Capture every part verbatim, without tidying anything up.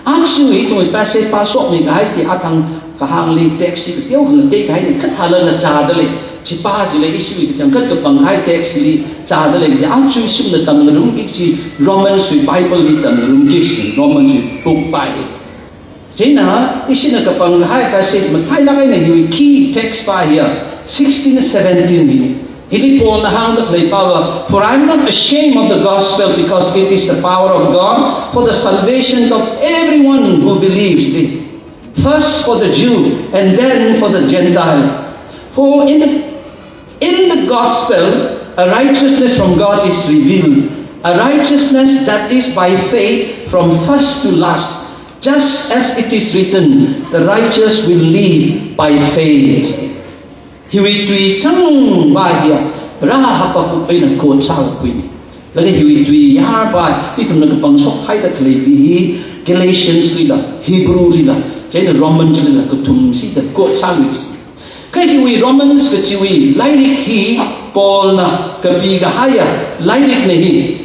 Aja ithumwui passage pāshokmi kahai chi athang kahāngli text chi kateokha ngateikahai ni, kha thālala chāda lei. Chi pā chili ishiwui kachangkhat kapangkahai text li chāda lei chi, aja ishina tamngarumki kachi Romans wui Bible li tamngarumki kachi, Romans wui book pā hi. Chieina ishina kapangkahai passage matailāk eina hiwui key text pā hiya sixteen seventeen hi. Hili Paulna hāngda khalei pāva, "For I am not ashamed of the gospel, because it is the power of God for the salvation of everyone who believes, the, first for the Jew and then for the Gentile. For in the, in the gospel, a righteousness from God is revealed, a righteousness that is by faith from first to last, just as it is written, 'The righteous will live by faith.'" Hiwui tui changva hiya, Proho Habakkuk eina quote sākakhuini. Laga hiwui tui yarva, ithumna kapangshok haida khaleiwui hi, Galatians lila, Hebrew lila, chieina Romans lila, kathumsida quote sākakhui. Kha hiwui Romans kachiwui lairik hi, Paulna kapikahaiya lairikna hi.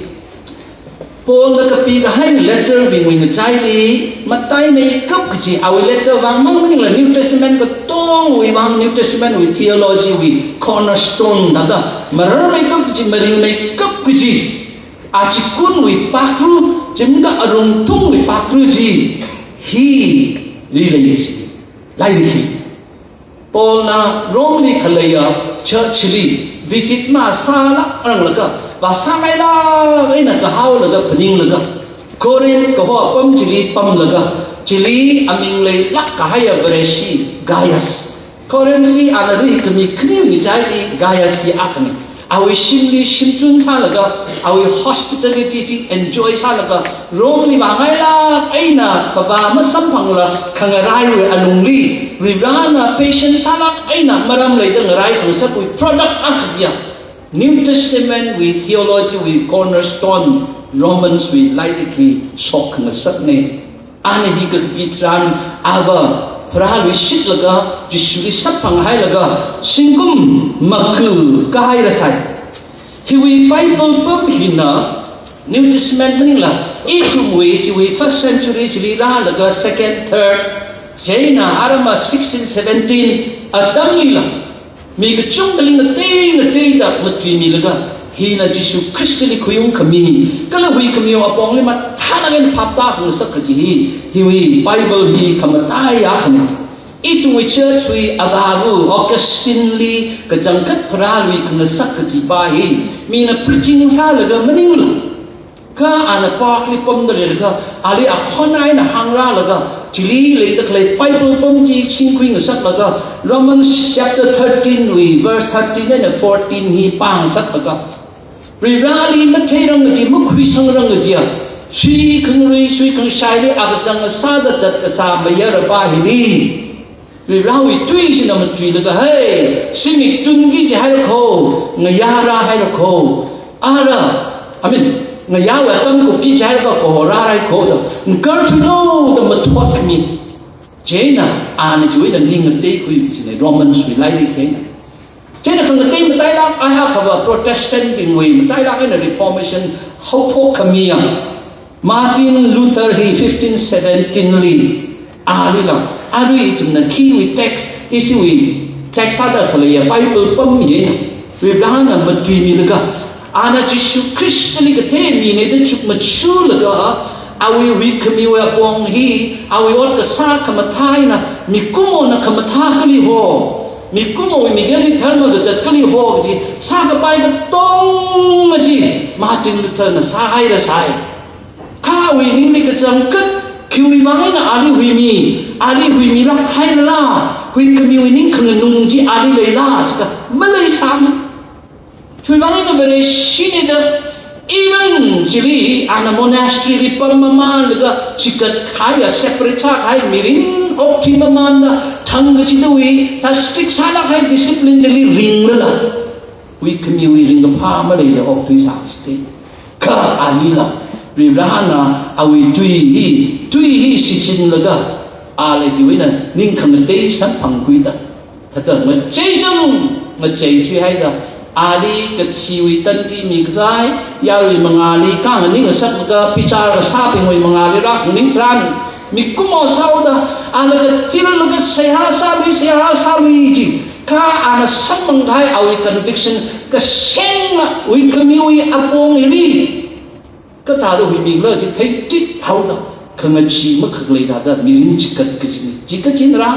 Paulna kapikahai letter bingwui ngachaili, mataimeikap kachi, awui letter vang mang maningla New Testament katongwui vang, New Testament wui theology wui cornerstone thāda, mararmeikap kachi, maringmeikap kachi, achikunwui pakru, chimda arungthungwui pakru chi, hili lei kachi, lairik hi. Paulna Rome li khaleiya church li visit masālākranglaga, vāsāngailāk eina kahaolaga phaninglaga, Corinth kaho apam chili pamlaga, chili aming leilāk kahaiya Vareshi Gaius. Corinth li ana rikhami khaniwui ngachaili Gaius hi akhani. Awui shimli shimchun sālaga, awui hospitality chi enjoy sālaga, Rome li vāngailāk eina pava masamphangla khangaraiwui alungli, Varivarana patient sālāk eina maram leida ngarai khangasakwui product akha hiya, New Testament wui theology wui cornerstone, Romans wui lairik hi shok khangasakne. Ana hi kapi tharan ava Proho luishitlaga, Jishuli samphang hailaga, zingkum maku kahai rāsai. Hiwui Bible pam hina, New Testament maningla, ithumwui chiwui first century chili rālaga second, third, chieina arama sixteen, seventeen atamlila, mi kachungkhali ngatei ngateida matuimilaga, hina Jishu Khristali khuiung khami, kala huikhamiwui apongli mathālāk eina phaptā khangasak kaji hi, hiwui Bible hi khamataiya akhana. Ithumwui church wui avāva Augustine li kachangkhat Proho lui khangasak kaji pā hi, mina preaching sālaga maningla, kha ana park li pamda leilaga, ali akhon eina hāngrālaga, chili leida khalei Bible pam chi singkhui ngasaklaga, Romans chapter thirteen wui verse thirteen eina fourteen hi pāngasaklaga, Varivarali matheirang kaji, makhuisangrang kajiya, sui khangarui, sui khangashaili akachang sāda zat kasā mayara pā hili, Varivarawui tui china matuilaga, "Hei, zimik tunki jihaira kho, ngayā rāhaira kho, ara, I mean, ngayāwui atam kupki jihaira kho, rārai kho da, ngarthuilo da mathot khami." Chieina ana chiwui eina ning ngateikhui kachina, Romans wui lairik chieina. Chieina khangatei matailāk eina akhava Protestant bingwui matailāk eina Reformation haophok khamiya, Martin Luther hi fifteen seventeen li, alila, arui ithumna khiwui text, ishiwui text sāda khaleiya Bible pam hina, Varivarana matuimilaga, ana Jishu Khristali kathei mina da chukmajalaga, awui huikhamiwui apong hi, awui ot kasā khamathā eina, mikumona khamathā kali ho, mikumowui migenli dharma kazat kali ho kaji sākapai katonga chi Martin Luther na sāhairasai. Kha awui ningli kachangkhat, khiwui vang eina ali huimi, ali huimilāk hairala, huikhamiwui ning khanganung chi ali leila, chikha maleisāmana. Chiwui vang eina Vareshinida, even chili ana monastery li pam mamānlaga, chikat kahaiya separate sākahai mirin okthui mamānda, thang kachidawui, ta strict sālāk kahai discipline chili ringlala, huikhamiwui ringkaphā maleila okthui sākachida. Kha alila, Varivarana awui tui hi, tui hi shichinlaga, ala hiwui eina ning khangatei samphangkhuida, thāda ngacheichang ngacheithuihaida, ali kathiwui tandi mikahai yarui mangāli khanganing ngasaklaga, bichar kasābingwui mangāli rākhanganing tharan, Mikumo sāhaoda, ana kathil laga seihā sālui, seihā sālui ji. Kha ana samphang kahai awui conviction, kasengna huikhamiwui apong hili kathāda huimila ji theitithaoda, khangachee makhak leida da mirin chikat kajina. Chi kajina ra,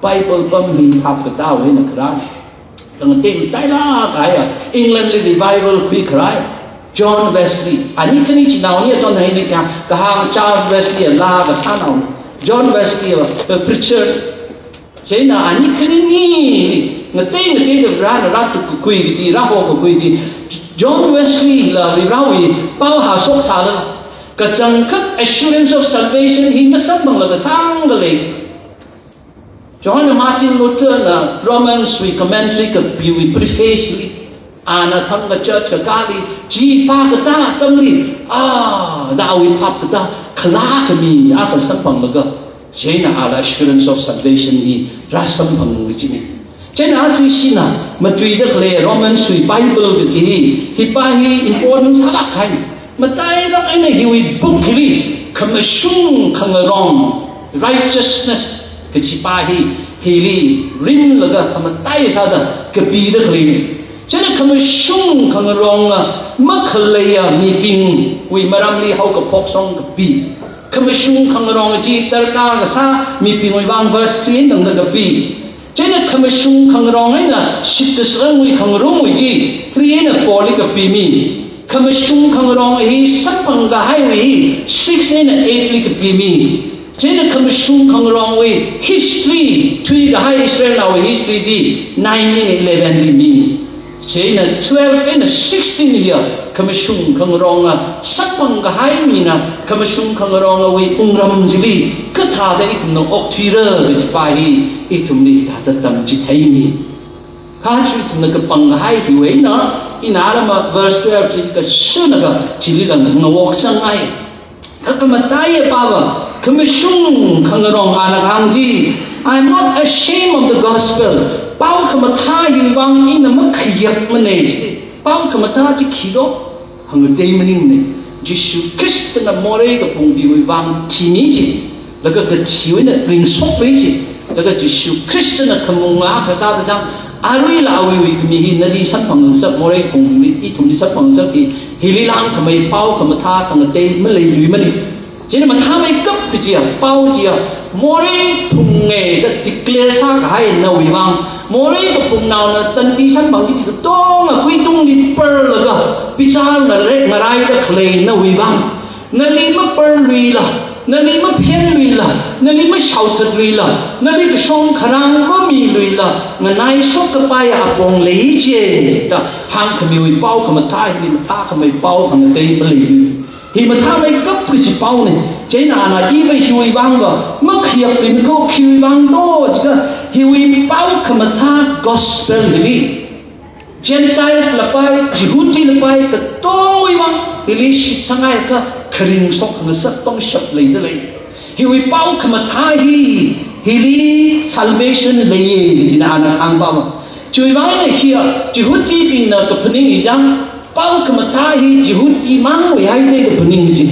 Bible pam hi hapkatāwui eina kharā. Khangatei matailāk kahaiya, England li revival khuikharai John Wesley. Ani khani chinaoni aton haina kya, kahāng Charles Wesley laa kasānao. John Wesley, uh, preacher. Chieina ani khani ni, ngatei ngateida rāna rātuk kakhui kaji, rāho kakhui chi. John Wesley la Varivarāwui pao hāshok sālala, kachangkhat assurance of salvation hi masamphangla kasāngkha lei. Johann Martin Luther na Romans wui commentary kapiwui preface li, ana thangkha church kakāli, chi pākatā atamli, ah, da awui phap katā, khalā khami akha samphanglaga, chieina ala assurance of salvation hi rāsamphang kajina. Chieina aja ishina matuida khalei Romans wui Bible kaji hi, hi pā hi important sālāk kahai. Matailāk eina hiwui book hili, khamashung khangarong, righteousness kachi pā hi, hili rinlaga khamatai sāda kapida khalei. Chieina khamashung khangaronga makhaleiya mibingwui maramli haokaphok song kapi. Khamashung khangarong chi darkar kasā mibingwui vang verse three tangda kapi. Chieina khamashung khangarong eina shitkasangwui khangarumwui chi three eina four li kapimi. Khamashung khangarong hi samphang kahaiwui hi six eina eight li kapimi. Chieina khamashung khangarongwui history, thuikahai Israelnaowui history chi nine eina eleven li mi. Chieina twelve eina sixteen hiya khamashung khangaronga samphang kahai mina khamashung khangarongawui wungram chili kathāda ithumna okthuira kaji pā hi ithumli thāda tamchitheimi. Kha chi ithumna kapang kahai hiwui eina, ina rama verse twelve chi kashunakha chili rang ngawok changai. Kha khamataiya pāva, khamashung khangarong ana kahāng chi, "I am not ashamed of the gospel." Pao khamathā hiwui vang ina makhayakmana. Pao khamathā chi khilo, hāngngatei maningne. Jishu Khristana morei kaphungbingwui vang thimi chi, laga kathiwui eina ringshokpai chi, laga Jishu Khristana khamunga kasā da chang, aruila awui huikhami hi nali samphang ngasā, morei kaphungbingli ithumli samphang ngasā hi, hili langkhamei pao khamathā khangatei maleiluimana. Chieina mathāmeikap kajiya, pao chiya, morei phunge da declare sākahai nawui vang, morei kaphungnaona tandi samphang kaji katonga kuitungli parlaga, bichar ngare-, ngaraida khalei nawui vang, nali maparluila, nali maphenluila, nali mashaothatluila, nali kashong kharang mamiluila, nganaishok kapaiya apong lei chi, da hāngkhamiwui pao khamathā hili mathākhamei pao khangatei maleilui. Hi mathāmeikap kaji paona. Chieina ana iva hiwui vangva makhayaklui miko, khiwui vang do jiakha, hiwui pao khamathā gospel hili Gentiles lapai, Jihudi lapai, katongwui vang hili shitsangaiakha kharingshok ngasā pangshap leida lei. Hiwui pao khamathā hi, hili salvation leiya, kajina ana kahāng pāva. Chiwui vang eina hiya, Jihudibingna kaphaning hi chang, pao khamathā hi Jihudi mangwui haida kaphaning chi.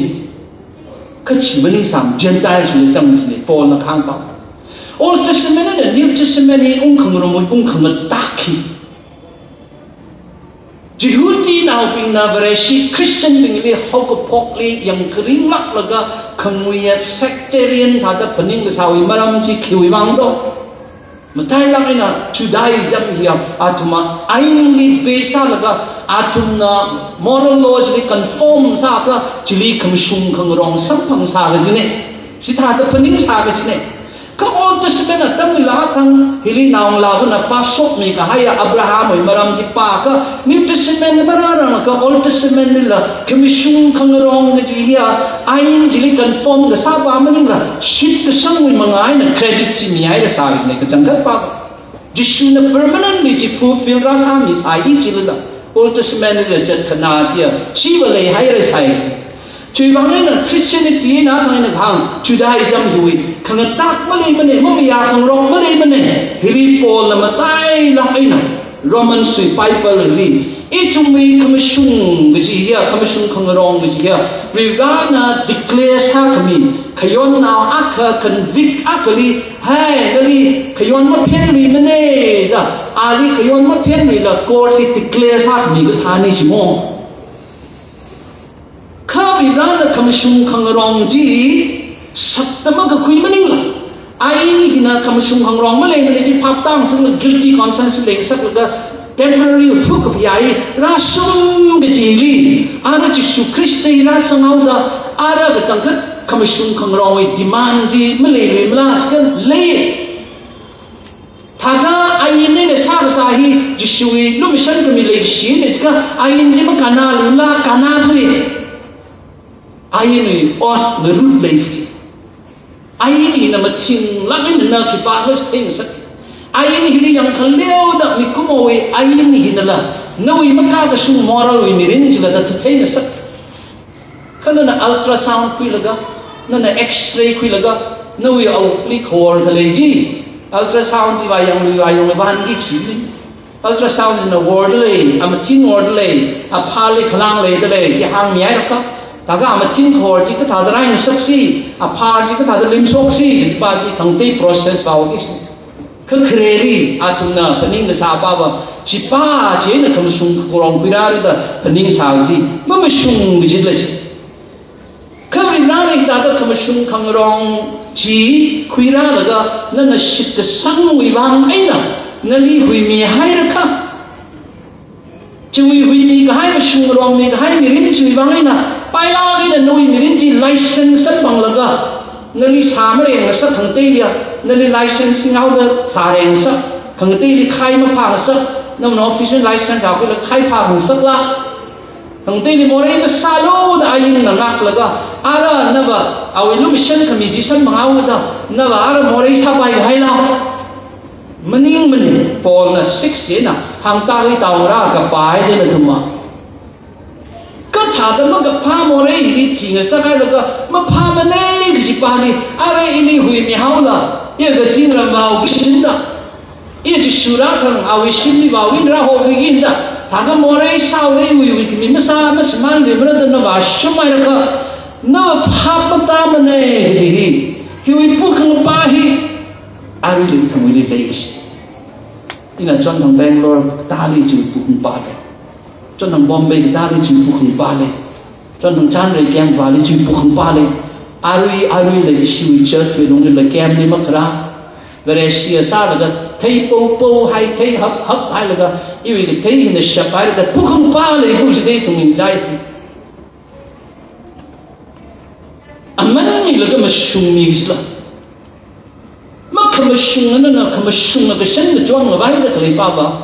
Kachi maningsam, Gentiles wui chang chi, Paulna kahāng pā. Old Testament and New Testament hi ungkhangarum, ungkhangatak hi. Jihudinaobingna Vareshi Christianbingli haokaphokli yangkharinglāklaga khanguiya sectarian thāda phaning kasāwui maram chi khiwui vang do. Matailāk eina Judaism hiya athumna ainli base sālaga athumna moral laws li conform sāakha chili khamashung khangarong samphang sā kajina. Chithāda phaning sā kajina. Kha Old Testament atamlila athang hili naongalāvana pāshokmi kahaiya Abrahamwui maram chi pāakha, New Testament marārangakha Old Testament lila khamashung khangarong kaji hiya ain chili conform kasā pā maningla, shitkasangwui manga eina credit chi mihaida sālina kachangkhat pā. Jishuna permanently chi fulfill rāsāmi sāi chilala, Old Testament lila chat khanā tiya, chiva leihaira sāi. Chiwui vang eina Christianity eina athang eina kahāng, Judaism hiwui khangatak maleimana, mamayā khangarong maleimana. Hili Paulna matailāk eina Romans wui Bible hili, ithumwui khamashung kaji hiya, khamashung khangarong kaji hiya, Varivarāna declare sākhami Khayonnao akha convict akhali, hai, nali khayon maphenluimana da, ali khayon maphenluila court li declare sākhami kathāna chimo. Kha Varivarana khamashung khangarong chi sakta makakhui maningla, ain hina khamashung khangarong maleimana chi phap tāngasakla, guilty conscience leingasaklaga temporary fu kapiai rāshung kajili, ara Jishu Khrista hi rāzanghaoda, ara kachangkhat khamashung khangarongwui demand chi maleiluimala, chikha lei. Thākha ain eina sākasā hi Jishuwui lumashan khami leikashina, chikha ain chi makannāluimala, kannāthui. Ainwui ot ngarut leithui. Ain hina mathinglāk eina na khipākhala chitheingasak. Ain hili yangkhaleoda mikumowui ain hinala nawui makakashung moralwui mirin chila da chitheingasak. Kha nana ultrasound khuilaga, nana X-ray khuilaga, nawui awukli khawor khalei chi, ultrasound chiva yanglui vāyong vānki kajina. Ultrasound china worda lei, amathin worda lei, aphāli khalang leida lei, chi hāngmihairaka. Thākha amathin khawor chi kathāda raingasaksi, aphā chi kathāda limshoksi, chipa chi khangatei process vāuki kajina. Kha khareli athumna phaning kasāpava, chipa chieina khamashung khangarong khuirāra da phaning sā chi mamashung kajila chi. Kha Varivarana hithāda khamashung khangarong chi khuirālaga nana shitkasangwui vang eina nali huimihairakha, chiwui huimikahai, mashung ngarongmikahai mirin chiwui vang eina, pailāk eina nawui mirin chi license sāpanglaga, nali sā marengngasak khangateiliya, nali license ngaoda sārengngasak, khangateili khai maphāngasak, nawui official license akhuila khai phāngasakla, khangateili morei masālu da ainna ngaklaga, ara nava awui lumashan khami chi sāmanghaoda, nava ara morei sāpaihaila. Maningmana, Paulna six chieina hāngkahai tao rā kapai dena thuma. Kathāda makaphā morei hili thingasakhailakha, maphāmana kaji pāli, ara ili huimihaola, iya kazingram vāuki kajina da, iya Jishu rāthang awui shimli vāuki kajina da, thākha morei sāhaoda iwui iwui khami masā, mashimānluimara da na vāshunghailakha, na phap matāmana kaji hi, hiwui pukhangpa hi, aruili ithumwuili lei kaji. Ina chonthang Bangalore katāli chiwui pukhangpa lei. Chonthang Bombay katāli chiwui pukhangpa lei. Chonthang Chanrei camp vāli chiwui pukhangpa lei. Arui, aruila ishiwui church wui lunglila camp li makharā. Vareshi sālaga thei popo hai, thei hap hap hailaga, iwui kathei hina shaphailaga pukhangpa lei kaji chi ithum ningchai. Aman milaga mashungmi sila. Makhamashunga nana khamashunga kashan kachon ngavaida khaleipava,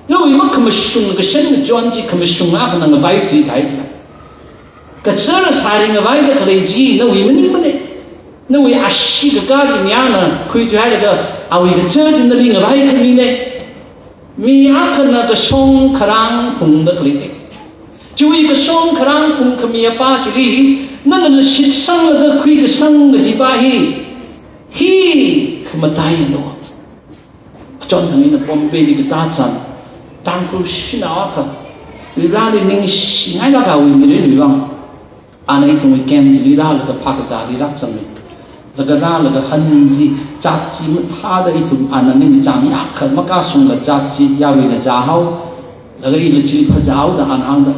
nawui makhamashunga kashan kachon chi khamashunga akhana ngavaithuikahai. Kachara sāri ngavaida khalei chi nawui maningmana. Nawui ashee kakā chi mayarna khuithuihailaga awui kachara chi nali ngavaikhami na. Mi akhana kashong kharang phungda khalei. Chiwui kashong kharang phungkhami apa chili, nana shitsanglaga khuikasang kajipa hi, hi khamataiyana. Chonthang ina Bombayli katā tharan, Tangkhul shanao akha, Varivarali ningshingailāk awui mirinwui vang, ana ithumwui camp chili rālaga phākazāli rāzangmi. Laga rālaga han chi, zat chi mathāda ithum ana ningchāng yākha makashungla zat chi yaruina zāhao. Laga ila chili phazāhaoda ana hāngda,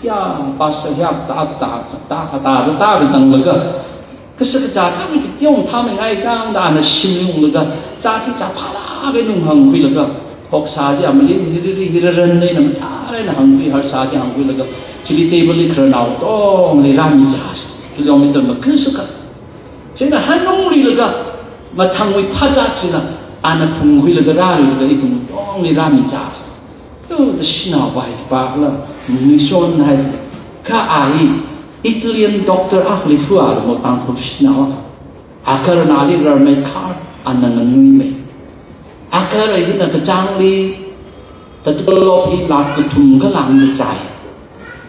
ya, pastor ya, ta, ta, ta, ta, ta, ta, ta, kazanglaga. Kasa kazā chang ki pyong thamngai chang da ana shimli unglaga, zat chi zāphālāk eina unghāngkhuilaga, hoksā chi amalin hiriri hiraran eina mathālāk eina hāngkhui, harsā chi hāngkhuilaga, chili table li khararnao tongli rāmizā, kilometer makhun sukha. Chieina hanungluilaga, mathangwui phazat china, ana phungkhuilaga rāluilaga ithum tongli rāmizā. Tu, tu shanao vai kipākhala, mishon hai, kha a hi Italian doctor akhali fua mo Tangkhul shanao akha. Akharana ali rarmei kha, ana nganuimei. Akhara hina kachāngli, tatolop hi lakh kathum kalāngda zai.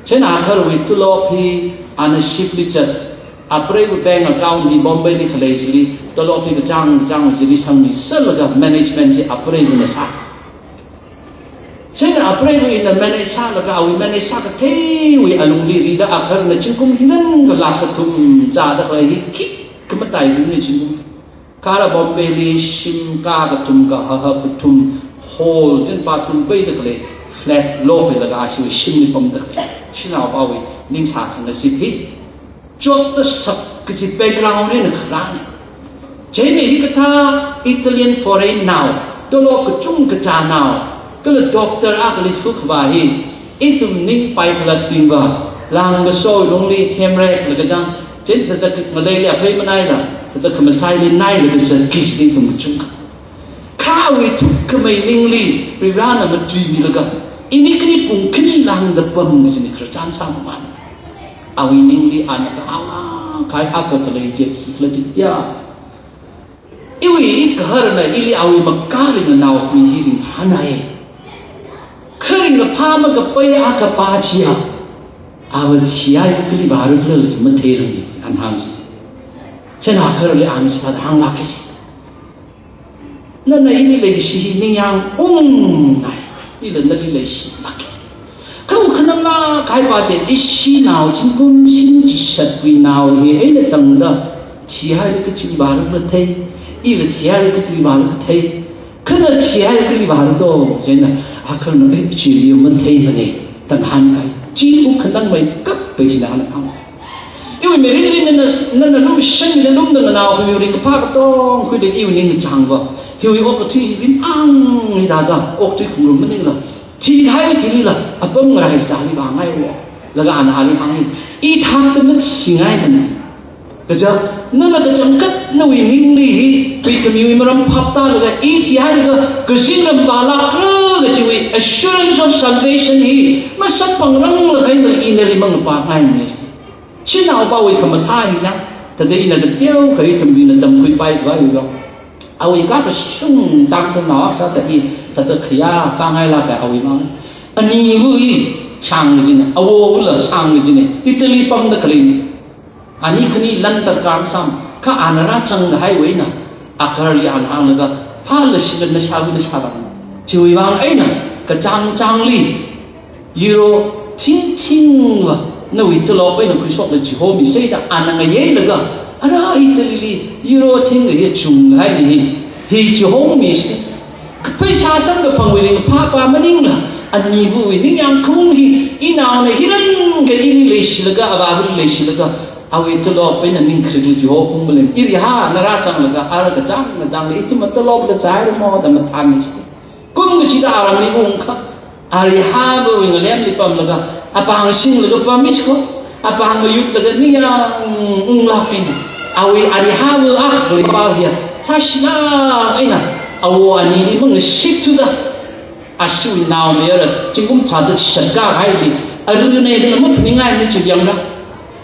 Chieina akharawui tolop hi ana ship li zat, apreiva bank account hi Bombayli khalei chili, tolop hi kachāng kachāng chili sangmi sālaga management chi apreivana sā. Chieina apreiva ina manage sālaga awui manage sākatheiwui alungli rida akharana zingkum hi nang ka lakh kathum zāda khalei hi khi Khamataibingna zingkum. Kala Bombay li shim kakathum kahaha kathum hall ten bathroom peida khalei flat lokhuilaga ashiwui shimli pamda khalei shanaopawui ning sākhangazip hi. Chotda shap kaji background eina kharāna. Chieina hikathā Italian foreign nao, tolop kachungkha kazā nao, kala doctor akhali phukhavā hi, ithum ning paikhalatbingva, langkaso lungli themrek laga chang, chieina thāda ngaleili aphei manaila, thāda khamasaili nailaga zatki kaji ithum kachungkha. Kha awui thukkhamei ningli, Varivarana matuimilaga, ini khani pung khani lāngda pam kajina khararchan sāmamān. Awui ningli ana kahāng kahai akha khalei je khikhala jitya. Iwui igaharna ili awui makaringa naokhui hi ringhānhai. Kha ringkaphā makapai akha pa chiya, ava thihai kali vāra kala matheirang ni, ana hāngsi. Chieina kharali ana chithāda hānglākki si. Nana ili leishi hi ningyāng ungngai, ila nali leishilāka. Kha khananglāk kahai pa chi, ishi nao zingkum shini chishatwui nao hi eina tangda, thihai kachi vāra mathei, ila thihai kachi vāra mathei, kha na thihai kali vāra do, chieina, akha na, eh, chili matheimana, da ngahānkai. Chi wuk khanangmeikap pai china ana hāng. Iwui mirinli nana, nana lumashanmida lumda nganao hiwui ringkaphā katong khuida iwui ningchāngva, hiwui okathui hi rinang hithāda, okathui khungrum maningla, thihai thilila, apam ngaraisāli vāngai wo. Laga ana ali hāngi, i thakta mathingaiman. Kaja, nana kachangkhat nawui ningli hi, pi khamiwui maram phaptālaga, i thihailaga, kazingram vālākra kajiwui assurance of salvation hi, masāpāngrang laga ina, ina nali mangapāngaimana. Shanaopawui khamathā hi chang, thāda ina kateo kharei ithumli na tamkhuipai khavai lo. Awui kakashung Tangkhulnao sāda i, thāda khayā kangailāka awui mang. Aniva hi shang jina, awovula shang jina, Italy pamda khalei. Ani khani lan tarkar sam, kha ana rāzangda highway na, akarli ana hānglaga, phalashila nashāva nashāra. Chiwui vang eina, kachāng chāngli, Euro thingthingva, nawui tolop eina khuishokda chihomisa da ana ngayeilaga, ara Italy li Euro thingkha hi chunghai hi, hi chihomisa. Pheisā samkaphangwui ringphāpa maningla, anivawui ningyāng khaung hi, inaona hirankha ili leishilaga, avāvali leishilaga, awui tolop eina ning kharikli chihophung malem. Iri ha, na rāzanglaga, ara kachāng, kachāngli, ithum tolopla zairumo da mathānmisa. Kum kachida aramli ungkha, arihavawui ngalemli pamlaga, apāng shinglaga pammi chiko, apāng mayutlaga ningyāng unglāk eina, awui arihava akha khalei pa hiya, sāshilāk eina, awo anili mangashit thuda, ashiwui naomayara, zingkum thāda shatkā haili, arui nei dala maphaningngai mi chi yangra.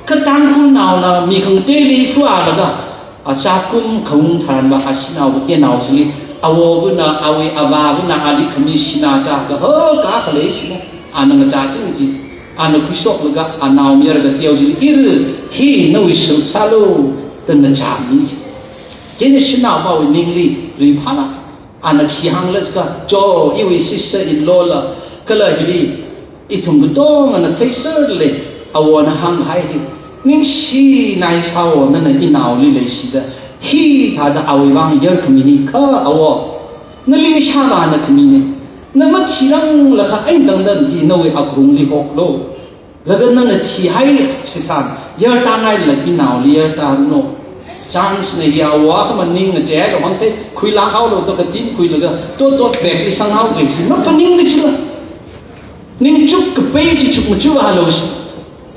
Kha Tangkhulnaona mi khangateili fualaga, achākum khaung tharanva ashinao kateonao chili, awovana, awui avāvana, ali khami sinā chā kaho kakha leishina, ana ngachā ching chi, ana khuishoklaga, anaomayara kateo chili, iri hi nawui sharuk sālu, da ngachāmi chi. Chieina shanaopawui ningli ringphālāk. Ana khi hāngla jiakha, cho, iwui sister-in-law la, kala hili, ithum katongana theiserle, awona hānghai hi. Ningshi naisa wo, nana inaoli leishida, hithāda awui vang yarkhami ni kha awo. Nali nishāvāna khamine. Na mathirang lakha eina tangda hi nawui akhungli hoklu. Laga nana thihai shisang, yartāngaila inaoli yartānu. Chance na yawa kha maning ngacheihai khamang te, khuilāk haolu, to katim khuilaga, to, to trek li sanghaoki kaji, maphaning kajila. Ningchuk kapai chi chukmajāvālu shi.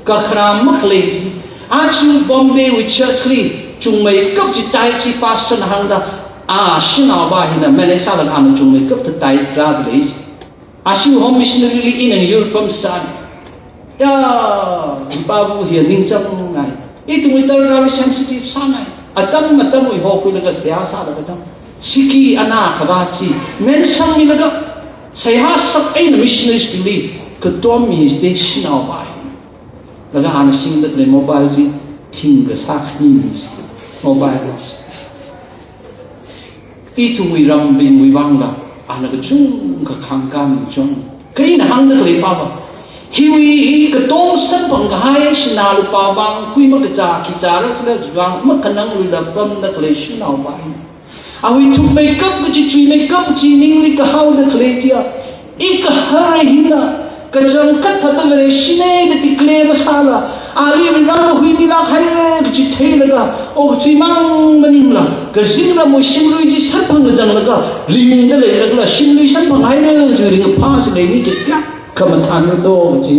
Kakharam makhalei chi. Aja Bombay wui church li, chungmeikap chi tai chi pastor na hāngda, a, shanaopa hina, manage sālaga ana chungmeikap ta tai sāda lei chi. Ashi home missionary li ina yur pamsān. Ya, ipabu hi ningchāngai. Ithumwui darkar sensitive sāngai. Atam atamwui hokhuilaga seihā sālaga tam. Siki ana khavā chi. Mensangmilaga. Seihā sāp eina missionaries bingli. Katommi station aopai. Laga ana singda lei mobile chi. Thingkha sākhami mi si. Mobile lo. Ithumwui rambingwui vangla, ana kachungkha khāngkān chong. Kha ina hāngda khalei pava, Hiwui hi katonga samphang kahai sinā lupā vang, kui makazā khi zāra khala chiwui vang, makhanang luila pamda khalei shanao vai. Awui thukmeikap kaji, chuimeikap kaji ningli kahaoda khalei chiya, i kahar hina, kachangkhat thāda Vareshi ne da declare masāla, ali Varena huimilāk haira kaji theilaga, okathui mang maningla, kazingramwui shimlui chi samphang kazanglaga, ringda leilakla, shimlui samphang haira kaji ringphā chi leini chi kya khamathān do kaji,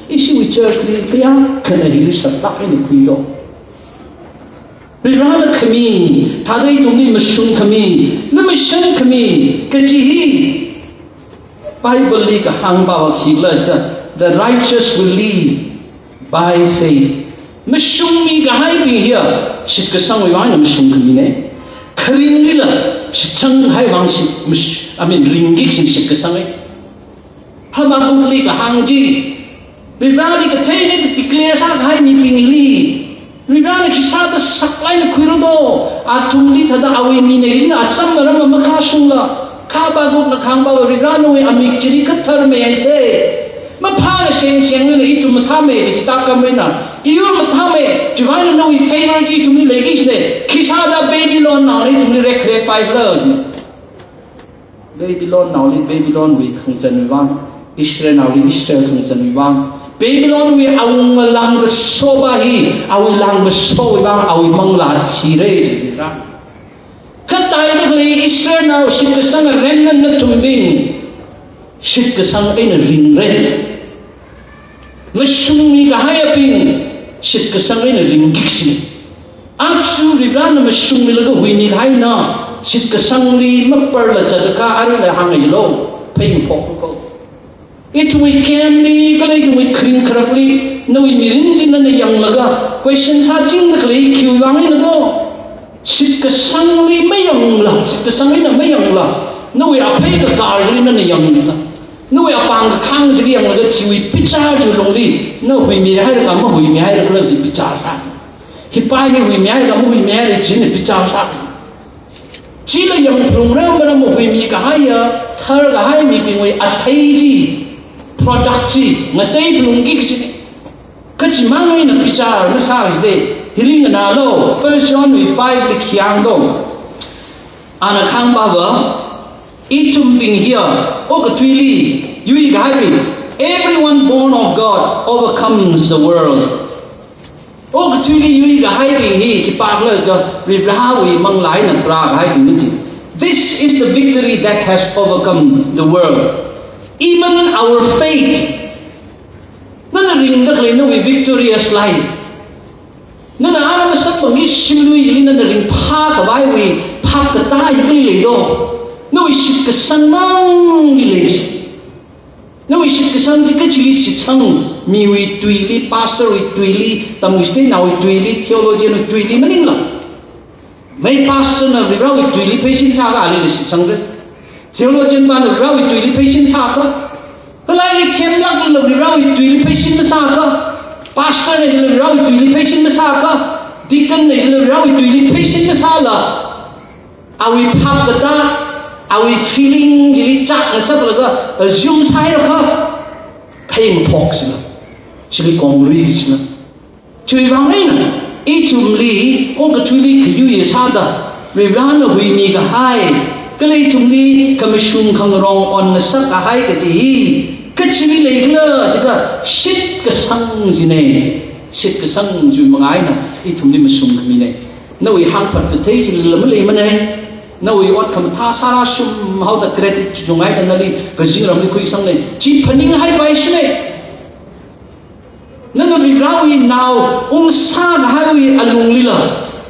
ishiwui church li kayākhana hili saklāk eina khuido. Varena khami, thāda ithumli mashung khami, lumashan khami, kaji hi Bible li kahāngva khikhala jiakha, "The righteous will live by faith." Mashungmi kahaibing hiya shitkasangwui vang eina mashung khamine. Kharinglila shitsang kahai vang shi, mash-, I mean, ringki kaji shitkasang e. Habakkukli kahāng chi, Vareli kathei ne da declare sākahai mibingli, Varena khisāda saklāk eina khuira do, athumli thāda awui mi ne kajina acham maram makhashungla, kha Habakkukna kahāngva Vare nawui amik chili khathar mei haise. Maphā shengsheng eina ithum mathāmei kaji tākam eina, iyur mathāmei, chiwui vang eina nawui favor chi ithumli leiki kajine, khisāda Babylonnaoli ithumli rekre paikhala jine. Babylonnaoli Babylonwui khangazanwui vang, Israelnaoli Israel khangazanwui vang, Babylonwui awunga langkasopa hi, awui langkasowui vang, awui manglā thira jira. Kha taida khalei Israelnao shitkasang remnant nathumbing, shitkasang eina ringra. Mashungmi kahaiyabing, shitkasang eina ringki kaji. Aja Varena mashungmilaga huimi kahaina, shitkasangli maparla zatakha arila hānga jilo, phei maphok ko. Ithumwui campli, kala ithumwui kharing kharakli, nawui mirin chi nana yanglaga, question sāchingda khalei khiwui vang eina do. Shitkasangli mayangla, shitkasang eina mayangla, nawui aphei kakarli nana yangla, nawui apāng kakhāng chili yanglaga chiwui bichar chi longli, na huimi haira kha mahuimi haira khala chi bichar sā. Hipa hi huimi haira kha mahuimi haira china bichar sā. Chila yangphalungra, maram mahuimi kahaiya, thar kahai mibingwui athei chi, product chi, ngateiphalungki kajine. Kachimang eina bichar masā jide, hili nganālu, First Johnwui five li khi hāng do. Ana kahāngva, ithumbing hiya, okathuili, yui kahaibing, everyone born of God overcomes the world. Okathuili yui kahaibing hi khipākhala jiakha Varewui manglā eina kharā kahaibing chi. This is the victory that has overcome the world, even our faith. Nana ringda khalei nawui victorious life. Nana ara masamphangki shimluili nana ringphā khavaiwui phap katā hi kali leido. Nawui shitkasang mangli lei. Nawui shitkasang chi kachili shitsang, miwui tuili, pastorwui tuili, tamwui sinaowui tuili, theologianwui tuili maningla. Mai pastorna Varewui tuili pheisin sākha alila shitsangra. Theologian pana Varewui tuili pheisin sākha. Kala i themlakla Varewui tuili pheisin masākha. Pastorna Varewui tuili pheisin masākha. Deaconna Varewui tuili pheisin masāla, awui phap katā, awui feeling chili chak ngasaklaga, assume sāhaira kha, phei maphok sila, chili konglui sila. Chiwui vang eina, ithumli, okathuili khayui sāda, Varena huimi kahai, kala ithumli khamashung khangarong onngasak kahai kaji hi, kachili leikhala jiakha shitkasang chine, shitkasang chiwui manga eina, ithumli mashung khamine. Nawui hāngphat kathei chilila maleimane. Nawui ot khamathā sāra shum haoda credit chunghaida nali kazingramli khuisangne. Chi phaninghaipai shine. Nana Varewui nao ungsā kahaiwui alunglila,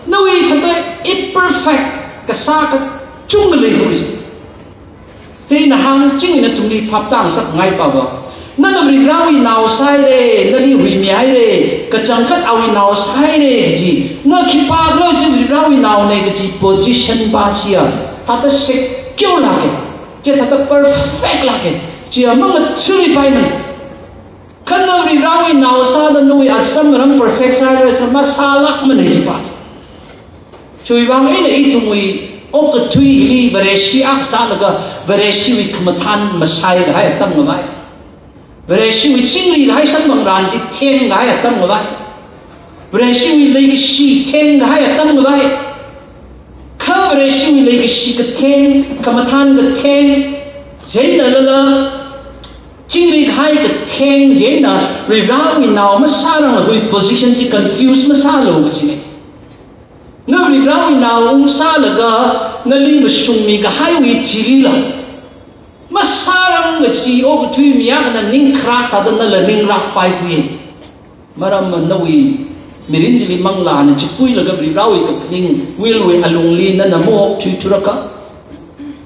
nawui thāda imperfect kasā kachungkha leihoi. Chieina hāngching nathumli phaptāngasakngai pava. Nana Varewui nao sāhaire, nali huimihaire, kachangkhat awui nao sāhaire kaji, na khipākhala chi Varewui naone kaji position pa chiya, thāda secure lāke, chi thāda perfect lāke, chiya mangatsuipaimane. Kha na Varewui nao sāda nawui acham maram perfect sāhaira chi masālākmane chipa. Chiwui vang eina ithumwui okathuili Vareshi akha sālaga Vareshiwui khamathān mashai kahai atam ngamai. Vareshiwui chingri kahai samphangran chi thengkahai atam khavai. Vareshiwui leikashi thengkahai atam khavai. Kha Vareshiwui leikashi katheng, khamathān katheng, chieina lala, chingri kahai katheng, chieina Varivarāwui nao masāranglakha position chi confuse masālu kajina. Na Varivarāwui nao ungsālaga, nali mashungmi kahaiwui thilila masārang kachi okathui mi akhana ning kharak thāda nala ning rakpaifui. Maramva nawui mirin chili manglāna chipuilaga Varivarāwui kaphaning will wui alungli nana maokthuithurakha,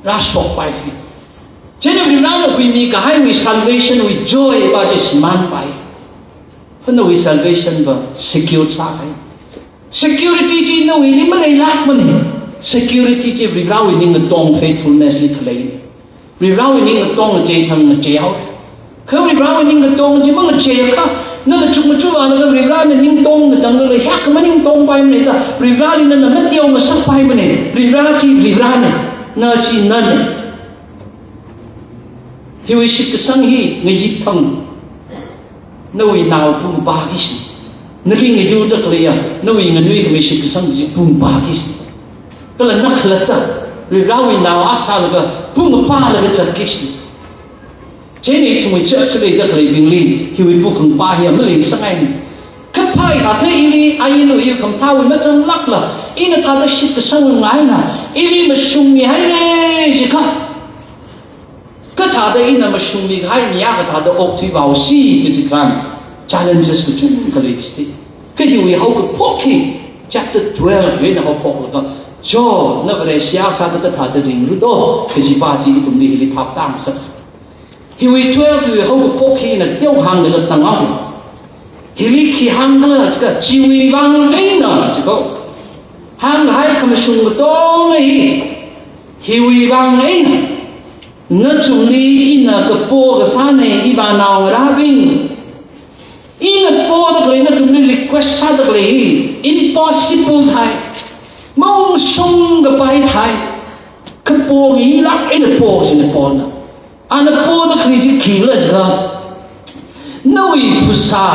rāshokpaifui. Chieina Varivarāna huimi kahaiwui salvation wui joy pa chi shimānpai. Kha nawui salvation pa secure sāhai. Security chi nawuili maleilākmana. Security chi Varivarāwui ningatong faithfulness li khalei. Varivarāwui ningatong ngachei thang ngacheihaowa. Kha Varivarāwui ningatong chi mangacheiakha, na kachuk machuk vālaga Varivarāna ningtong kachanglaga hiyākha maningtongpaimana da, Varivarāli nana mateongasakpaimana. Varivarā chi Varivarāna, na chi nana. Hiwui shitkasang hi ngayit thang nawui nao pungpā kishna. Nali ngayurda khaleiya nawui nganuikhamei shitkasang chi pungpā kishna. Kala na khalatta Varivarāwui nao akha sālaga pungpālaga zat kishna. Chieina ithumwui church leida khaleibingli hiwui pungpā hiya maleisangngaimana. Kaphā hithāda ili ainwui khamathāwui mazanglākla, ina thāda shitkasang ngaina, ili mashungmihaira jikha, kathāda ina mashungmi kahai mi akha thāda okthuihaosi kaji tharan challenges kachungkha lei jida. Kha hiwui haokaphok hi chapter twelve wui eina haophoklaga, Jo, na Vareshi akha sāda kathāda ringra do kaji pa chi ithumli hili phaptāngasak. Hiwui twelve wui haokaphok hi ina teokha hānglaga tanghaowa. Hili khi hāngkhala jikha, chiwui vang eina jikha. Hāngkahai khamashung katonga hi hiwui vang eina. Nathumli ina kapo kasāna, ivānaongarābing. Ina poda khalei, nathumli request sāda khalei hi impossible thai. Maungshung kapai thai. Kapo ngayilāk eina po jina pona. Ana poda khalei chi khikhala jikha, nawui phasā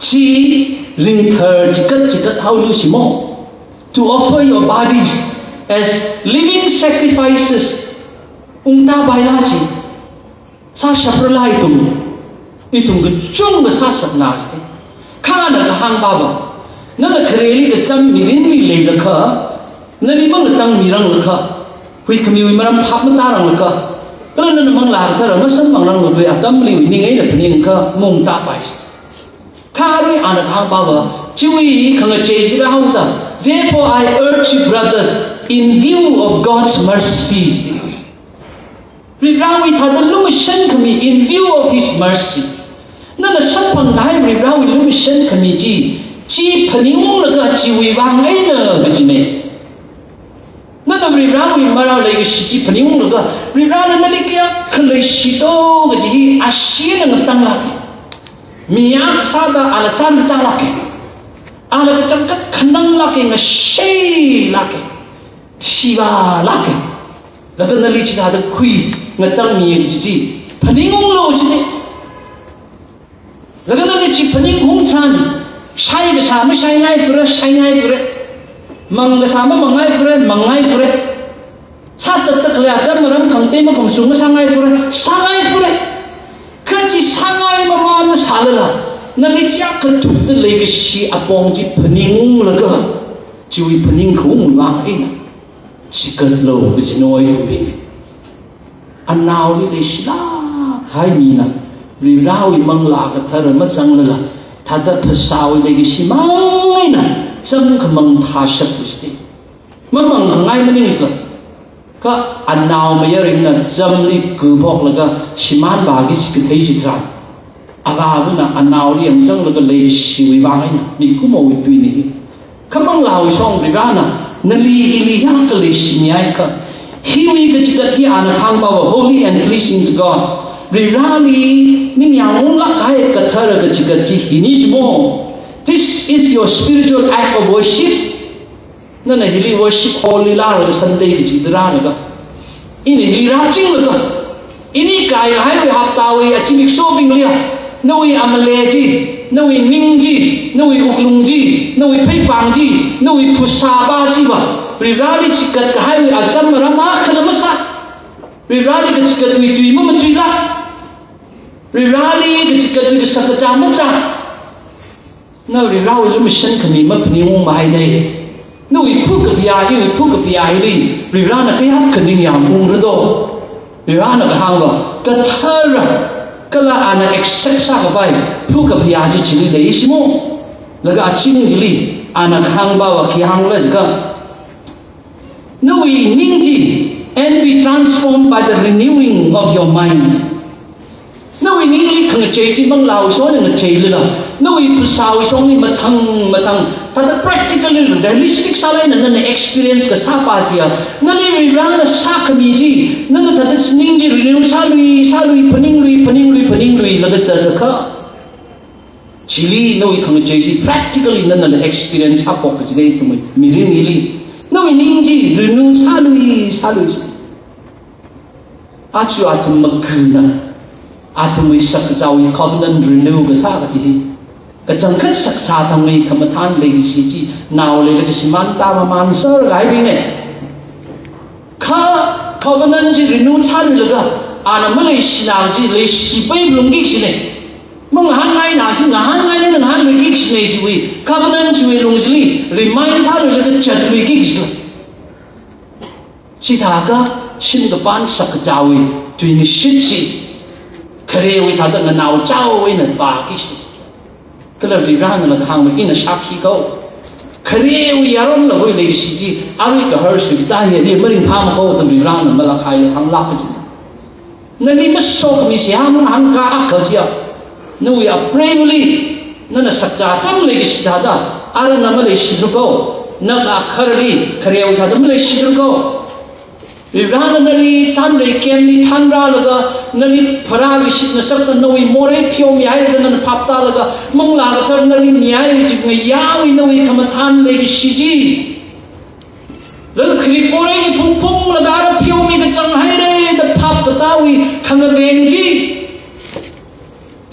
chi ringthar chikat chikat haolu shimo. To offer your bodies as living sacrifices. Ungtāpaila chi. Sāshaprala ithum. Ithum kachungkha sāshapna jida. Kha ana kahāng pava, nana khareli kacham mirinli leilakha, nali mangatangmiranglakha, huikhamiwui maram phap matāranglakha, kala nana Manglā Kathara masamphangrangluiwui atamliwui ning eina phaningakha maungtāpai. Kha arui ana kahāng pava, chiwui khangachei chi rāhaoda. Therefore I urge you, brothers, in view of God's mercy. Varivarāwui thāda lumashan khami, in view of His mercy. Nana samphangkahai Varivarāwui lumashan khami chi, chi phaningunglaga chiwui vang eina kajina. Nana Varivarāwui marāli leikashi chi phaningunglaga, Varivarāna nali kayākha leishito kaji hi ashee eina ngatanglāka. Mi akha sāda ala chānmitālāka. Ala kachangkhat khananglāka, ngasheilāka. Thivālāka. Laga nali chithāda khui ngatangmiya kaji chi phaningunglu jida. Laga nali chi phaningungtharan, shai kasā mashaingaifura, shaingaifura. Mang kasā mamangngaifura, mangngaifura. Sāzatda khalei acham maram khangatei makhamashung masāngaifura, sāngaifura. Kha chi sāngai mamān sālala, nali kayākha thukda leikashi apong chi phaningunglaga, chiwui phaningkhaung vang eina chikatlu kaji noi thumbi. Anaoli leishilāk kahai mina Varivarāwui Manglā Kathara mazanglala, thāda phasāwui leikashi mang eina chāmkhamang thāshap jida. Mamangkhangai maningsila. Kha anao mayaringna chamli kuphoklaga shimānvāki kaji kathei chitharan, avāvana anaoli yangzanglaga leishiwui vang eina mikumowui tuina hi. Kha Manglāwui Shong Varivarāna nali ili yangkha leishimihaiakha, hiwui kachikat hi ana kahāng pava holy and pleasing to God. Varivarāli ningyāng unglāk kahai kathara kachikat chi hina jimo. This is your spiritual act of worship. Nana hili worship hall li rālaga Sunday kachida rālaga, ina hili rāchinglaga, ini kaikahaiwui haptawui zimikshobingli, Nawui amale chi, nawui ning chi, nawui wuklung chi, nawui pheipāng chi, nawui phasā pa chiva Varivarali chikat kahaiwui azam maram akhala masā. Varivarali kachikatwui tui mamatuilāk. Varivarali kachikatwui kashak kazā mazā. Na Varivarawui lumashan khami maphaningung mahainei. Nawui phukaphayā, iwui phukaphayā hili Varivarana kayākha ningyāng ungra do. Varivarana kahāngva, kathara, kala ana accept sākhavai phukaphayā chi chili leishimo. Laga aching chili ana kahāngpava khi hāngla jiakha, nawui ning chi, "And be transformed by the renewing of your mind." Nawui ningli khangachei chi manglāwui shongli ngacheilala, nawui phasāwui shongli mathang mathang, thāda practically, realistic sālāk eina nana experience kasā pa chiya, nali Varivarana sākhami chi, nana thāda ning chi renew sālui, sālui, phaninglui, phaninglui, phaninglui, laga zatlakha, chili nawui khangachei chi practically nana experience haophok kajinei ithumwui mirin hili. Nawui ning chi renew sālui, sālui. Aja athum magana, athumwui shakzāwui covenant renew kasā kaji hi, kachangkhat shakzā thangwui khamathān leikashi chi nao leilaga shimān tamamān sāra kahaibingnei. Kha covenant chi renew sāluilaga, ana maleishina kaji leishi paimalungki kajinei. Mangahānngaina kaji ngahānngaina, ngahānluiki kajinei chiwui, covenant chiwui lung chili remind sāluilaga zatluiki kajinei. Chithākha shimkapan shakzāwui tuingashit chi kharewui thāda nganaochaowui eina vāki kaji. Kala Varivarana kahāngva ina shākhi ko. Kharewui yaron lāngwui leishi chi, arui kahar suita hi, hi maringphāma ko, tam Varivarana malakhaili hānglāk kaji. Nani masokmi seihā mangahānkā akha chiya, nawui apreili nana shakzā chang leikashi thāda, arui na maleishidra ko, na kakharali kharewui thāda maleishidra ko. Varivarana nali thanrei kemli thanrālaga, nali pharākashit ngasakta nawui morei pheomihailaga, nana phaptālaga, Manglā Kathara nali mihai chingayāwui nawui khamathān leikashi chi, lala kharik morei phungphunglaga ara pheomi kachang haira da phap katāwui khangaveng chi,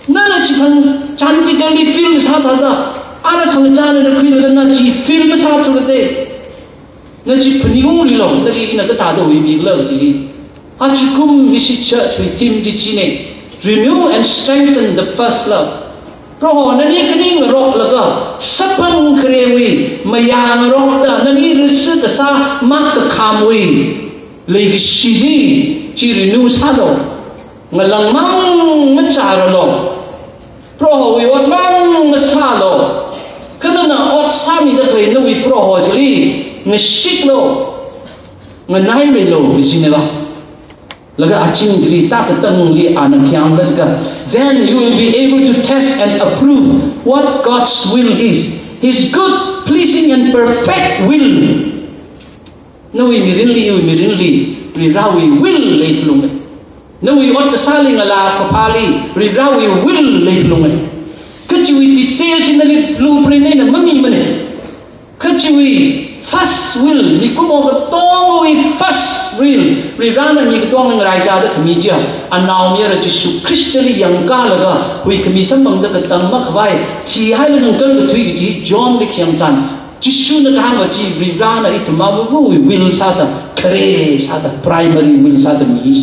nana chithang chantikali feel sāthāda, ara khangachāna khuilaga na chi feel masāthura de. Na chi phaningungrilu, nali ina kathāda huimikhala kaji. Ajakum ishi church wui theme chi chinei, "Renew and strengthen the first love." Proho nali khaningaroklaga, saphang kharewui mayāngarokta, nali risi kasā mak kakhamwui leikashi chi, chi renew sālu. Ngalāngmang machāralu. Prohowui otmang masālu. Kha nana ot sāmida khalei nawui Proho chili ngashitlu, nganaimilu, kajineiva. Laga aching chili, tākatangli ana khi hāngkhala jiakha, "Then you will be able to test and approve what God's will is, His good, pleasing and perfect will." Nawui mirinli, iwui mirinli, Varivarawui will leiphalunga. Nawui ot kasāli, ngalā kaphāli, Varivarawui will leiphalunga. Kha chiwui detail chi nali blueprint eina mamimana. Kha chiwui first will, mikumo katongawui first will, Varivarana mi katonga ngaraichāda khami chiya, anaomayara Jishu Khristali yangkālaga huikhami samphangda katang makhavai, thihailaga ngakar kathui kaji Johnli khi hāngthan. Jishuna kahāngva chi Varivarana ithum avāvawui will sāda, khare sāda, primary will sāda mi.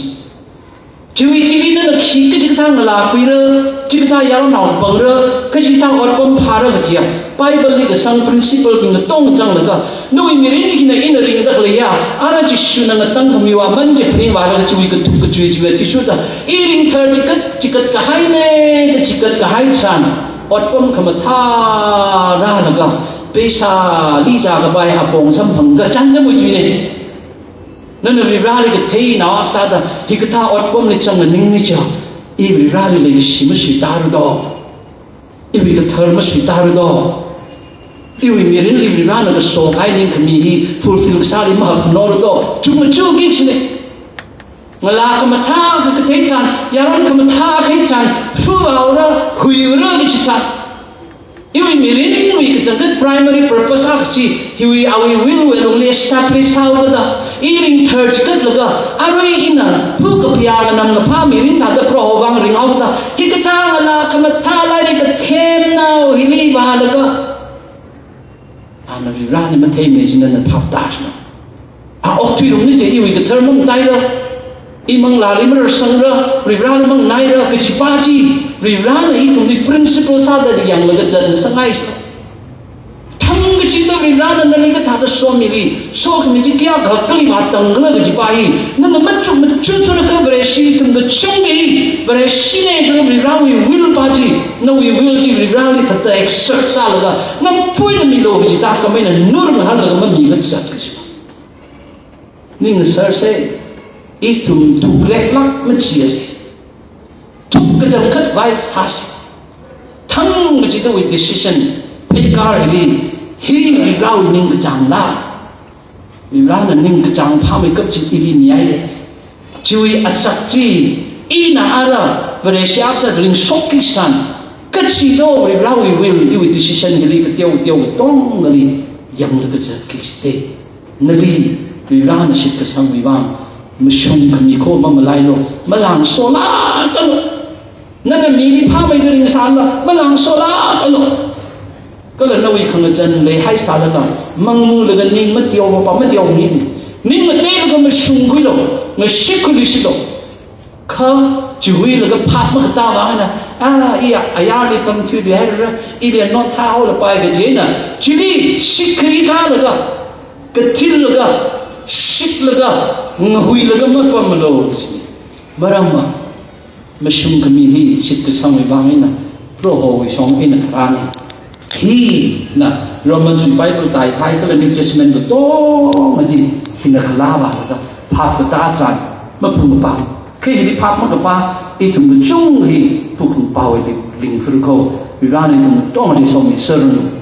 Chiwui thili nana khi kachikathā ngalākhuira, chikathā yaronao pangra, kachikathā otpam phāra kajiya, Bibleli kasang principlebing katong zanglaga, nawui mirinli khina ina ringda khaleiya, ara Jishuna ngatangkhamiwui aman chi phaningvālaga chiwui kathup kachui chiwui athishurda, i ringthar chikat, chikat kahaina da chikat kahai tharan, otpam khamathā rālaga, pheisāli zākapai apong samphangda chānjamwui tuinei. Nana Varivarali katheinao sāda, hikathā otpamli chang nganingni chiya, i Varivarali leishi masuitāra do. Iwui kathar masuitāra do. Iwui mirinli Varivarana kaso kahai ningkhami hi fulfill kasāli mahaknora do. Chukmajāki kajinei. Ngalā khamathā kathei tharan, yaron khamathā kathei tharan, fuvaora, huiura kaji tharan, iwui mirinwui kachangkhat primary purpose akha chi, hiwui awui willwui alungli establish sāhaoda, i ringthar chikatlaga, arui ina phukaphayā nganamkaphā mirin thāda Proho vang ringhaoda, hikathā ngalā khamathā laga, ana Varivarāli matheimei china na phap tāshina. A okthuirumli chi iwui kathar mangtaira, i manglāli mararsangra, Varivarāli mangnaira kajipa chi, Varivarāna ithumli principle sāda yanglaga zan sangaisina. Thangkachida Varivarāna nali kathāda somili, sokhami chi kayākha kali vātangkhala kajipa hi, nana machuk machuk sura kha Vareshi ithum kachungkha hi, Vareshina kha Varivarāwui will pa chi, nawui will chi Varivarāli thāda exert sālaga, ngampuina milu kajida khamei eina nur ngahānlaga mami kazat kajipa. Ning sārsei, ithum thukreklāk machiasi. Thuk kachangkhat vai sāsi. Thangkachidawui decision, pheikar hili, hi Varivarāwui ningkachāngla. Varivarāna ningkachāng phāmeikap chi ili niyai. Chiwui atsak chi, ina ara, Vareshi aksa ringshokki san. Kachido Varivarāwui will, iwui decision hili kateo kateo katongali yanglaga zatki site. Nali Varivarāna shitkasangwui vang mashung khami kho mamalailu, malangsolākalu. Nana mili phāmeida ringsālala, malangsolākalu. Kala nawui khangazan leihaisālala, mangmulaga ning mateo papa mateo mi. Ning mateilaga mashungkhuilu, ngashikkhuilu shilu. Kha chiwuilaga phap makatā vang eina, a, iya, ayarli pamthuiluihaira, ili anot thāhaolapai kaji eina, chili shitkhari kālaga, kathillaga, shitlaga, ngahuilaga mapamlu, chi. Maramva, mashung khami hi shitkasangwui vang eina, Prohowui shong eina kharāna. Hina, Romans wui Bible tāhai kala New Testament katonga chi, hina khalāva da, phap katā tharan, maphung kapā. Kha hili phap makapā, ithum kachungkha hi, phung kapāwui ling, lingfur kho, Varivarāna ithum katongali somi sāranu.